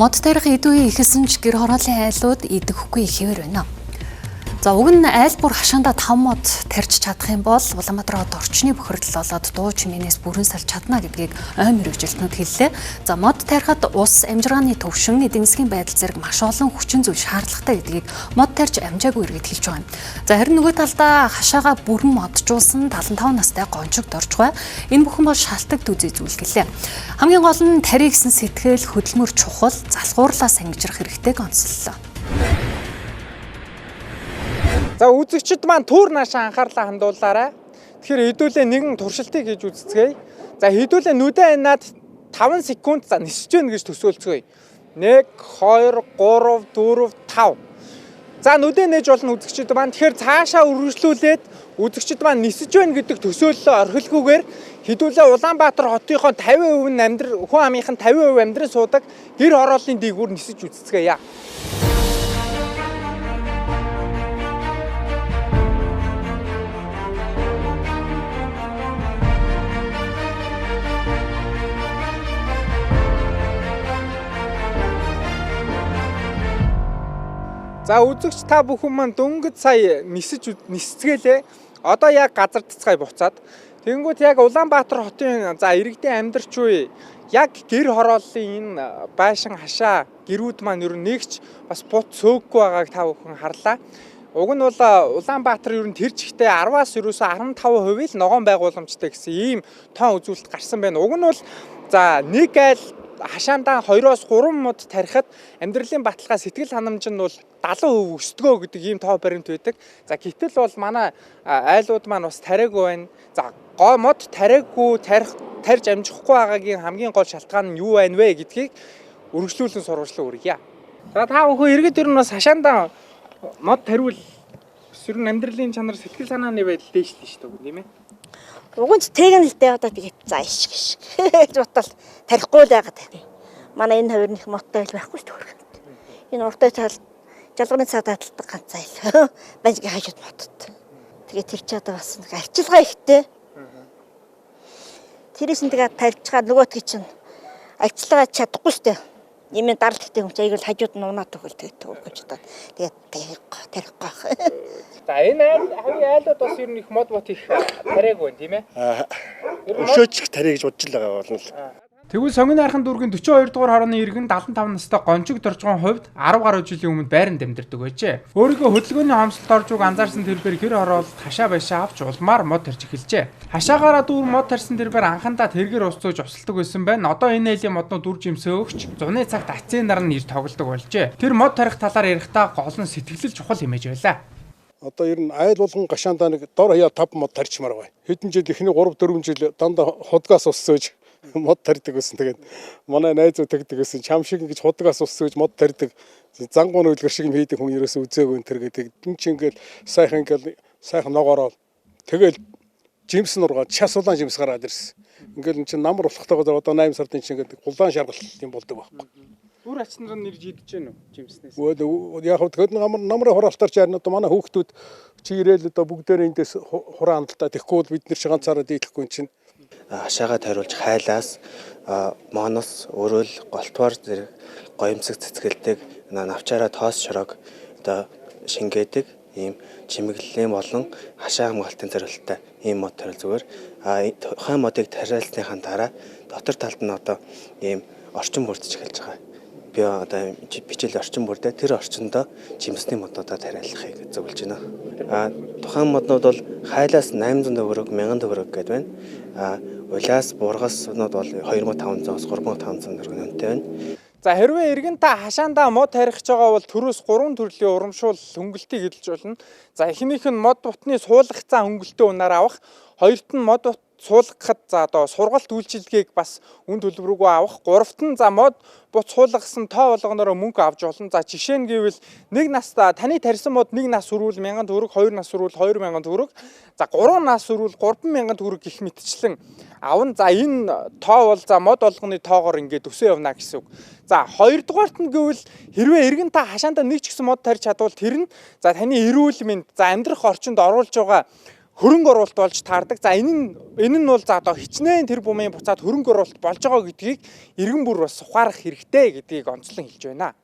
Мод тарих эд үе ихэлсэн ч гэр хорооллын айлууд идэхгүй ихэвэр байна. За уг нь айл бүр хашаандаа 5 мод тарьж чадах юм бол Улаанбаатар хот орчны бохирдол болоод дуу чимээнээс бүрэн салж чадна гэдгийг ой мэргэжилтнүүд хэллээ. За мод тарихад ус, амжиргааны төвшин, эдийн засгийн байдал зэрэг маш олон хүчин зүйл шаардлагатай гэдгийг мод тарьж амжаагүй иргэд хэлж байгаа юм. За харин нөгөө талдаа хашаагаа бүрэн моджуулсан 75 настай гончиг доржгой. Энэ бүхэн бол шалтаг төзий зүйл гэлээ. Хамгийн гол нь тарийг гэсэн сэтгэл, хөдөлмөр чухал, залхуурлаас ангижрах хэрэгтэйг онцоллоо. За үзэгчид маань түр наашаа анхаарлаа хандуулаарай. Тэгэхээр хэдүүлээ нэгэн туршилтыг хийж үзцгээе. За хэдүүлээ нүдэ анаад 5 секунд за нисэж гэнэ гэж төсөөлцгээе. 1 2 3 4 5. За нүдэ нээж болно үзэгчид маань. Тэгэхээр цаашаа үргэлжлүүлээд үзэгчид маань нисэж байна гэдэг төсөөллөө орхилгүйгээр хэдүүлээ Улаанбаатар хотынхоо 50% нь амьдр хүн амынх нь 50% амьдран суудаг гэр хорооллын дээгүүр нисэж үзцгээе. За үзэгч та бүхэн маань дөнгөж сая нисэж нисцгээлээ. Одоо яг газар цэцгай буцаад. Тэгэнгүүт яг Улаанбаатар хотын за иргэдийн амьдарч үе яг гэр хорооллын энэ байшин хашаа гэрүүд маань ер нь нэгч бас бут цөөггүй байгааг та бүхэн харлаа. Уг нь бол Улаанбаатар ер нь тэр чигтээ 10-аас ерөөсөө 15% л ногоон байгууламжтай гэсэн ийм тоон үзүүлэлт гарсан байна. Уг нь бол за нэг айл хашаандаа 2-оос 3 мод тарихад амьдралын баталгаа сэтгэл ханамж нь бол 70% өсдгөө гэдэг ийм тоо баримт байдаг. За гэтэл бол манай айлууд маань бас тариагүй байна. За гоо мод тариагүй тарих тарж амжихгүй байгаагийн хамгийн гол шалтгаан нь юу байна вэ гэдгийг үргэлжлүүлэн сурвалжлан үргье. За та бүхэн иргэд ер нь бас хашаандаа мод тариул ер нь амьдралын чанар сэтгэл санааны байдал дээшлэн шүү дээ тийм ээ. Уг нь тэг нь л дээ одоо тэгээд за иш гиш гэж бодвол тарихгүй л байгаад байна. Манай энэ хувир них моттой л байхгүй шүү дээ. Энэ уртай цаал жалганы цаг таталдаг ганц айл. Банжгийн хажууд мотот. Тэгээд тэр чи одоо бас нэг арчилгаа ихтэй. Тэрээс нь тэгээд тарьчихаа нөгөөтгий чинь арчилгаа чадахгүй шүү дээ. Нэмэн даралт ихтэй хүн чинь аяг л хажууд нь унаад өгөл тэгээд гэж одоо тэгээд тарихгүй тарихгүй. За энэ айл хамгийн айлууд бас ер нь их мод бот их тариагүй байна тийм ээ. Өшөөч их тарья гэж бодож л байгаа болно л. Тэгвэл Сонгино архан дүүргийн 42 дугаар хорооны иргэн 75 настай Гончиг Доржгон хувьд 10 гаруй жилийн өмнө байранд амьдардаг байжээ. Өөрийгөө хөдөлгөөний хомсолд орж уг анзаарсан тэрбээр гэр хороолт хашаа байшаа авч улмаар мод тарж эхэлжээ. Хашаагаараа дүүр мод тарьсан тэрбээр анхандаа тэргэр ус зөөж усалдаг байсан байна. Одоо энэ айлын моднууд үр жимсээ өгч зуны цагт ацын нар нь ирж тоглодог болжээ. Тэр мод тарих талаар ярихдаа гол нь сэтгэлэл чухал хэмээж байлаа. Одоо ер нь айл болгон гашаандаа нэг дор хаяа 5 мод тарьчмаар байна. Хэдэн жил эхний 3 4 жил дандаа худгаас ус зөөж мод тарьдаг байсан. Тэгээд манай найзууд тэгдэг байсан. Чам шиг ингэж худгаас ус зөөж мод тарьдаг зангуун үлгэр шиг юм хийдэг хүн ерөөсөө үзээгүй энэ төр гэдэг. Энд чи ингээл сайхан ингээл сайхан ногоороо тэгэл жимс нургаа час улаан жимс гараад ирсэн. Ингээл эн чинь намар болохтойгоо одоо 8 сард эн чинь ингээд улаан шаргал юм болдог байхгүй. Үр ач нар нь ирж идэж гэнэ үү жимснээс? Үгүй яг хөө тэгэхэд намар намрын хураалтаар чи харин одоо манай хүүхдүүд чи ирээл одоо бүгдээр эндээс хураан л та тэгэхгүй бол бид нэр чи ганцаараа дийлэхгүй чинь хашаагаа тойруулж хайлаас монос өрөөл голтвар зэрэг гоёмсог цэцгэлдэг навчаараа тоос шорог одоо шингээдэг ийм чимэглэлийн болон хашаа хамгаалтын зорилттой ийм мод тариул зүгээр. Тухайн модыг тариалсныхаа дараа дотор талд нь одоо ийм орчин бүрдэж эхэлж байгаа. Би одоо бичил орчин бүрдээ тэр орчиндөө жимсний модуудаа тариалахыг зөвлөж байна. Тухайн моднууд бол хайлаас 800 төгрөг, 1000 төгрөг гэдээ байна. Улаас бургаснууд бол 2500-аас 3500 төгрөг үнэтэй байна. За хэрвээ иргэн та хашаандаа мод тарих гэж байгаа бол төрөөс 3 төрлийн урамшуул хөнгөлтийг эдэлж болно. За эхнийх нь мод бутны суулгах цаа хөнгөлтөө унаар авах, хоёрт нь мод бут суулгахад за одоо сургалт үйлчилгээг бас үн төлбөргүй авах, гуравт нь за мод бут суулгасан тоо болгоноороо мөнгө авч болно. За жишээ нь гэвэл нэг нас таны тарьсан мод нэг нас хүрвэл 1000 төгрөг, хоёр нас хүрвэл 2000 төгрөг, за гурван нас хүрвэл 3000 төгрөг гэх мэтчлэн авна. За энэ тоо бол за мод болгоны тоогоор ингээд өсөө явна гэсэн үг. За хоёрдугаарт нь гэвэл хэрвээ иргэн та хашаандаа нэг ч гэсэн мод тарьж чадвал тэр нь за таны эрүүл мэнд за амьдрах орчинд оруулж байгаа Хөрөнгө оруулалт болж таардаг. За, энэ нь бол за одоо хичнээн тэр бумын буцаад хөрөнгө оруулалт болж байгаа гэдгийг иргэн бүр бас ухаарах хэрэгтэй гэдгийг онцлон хэлж байна.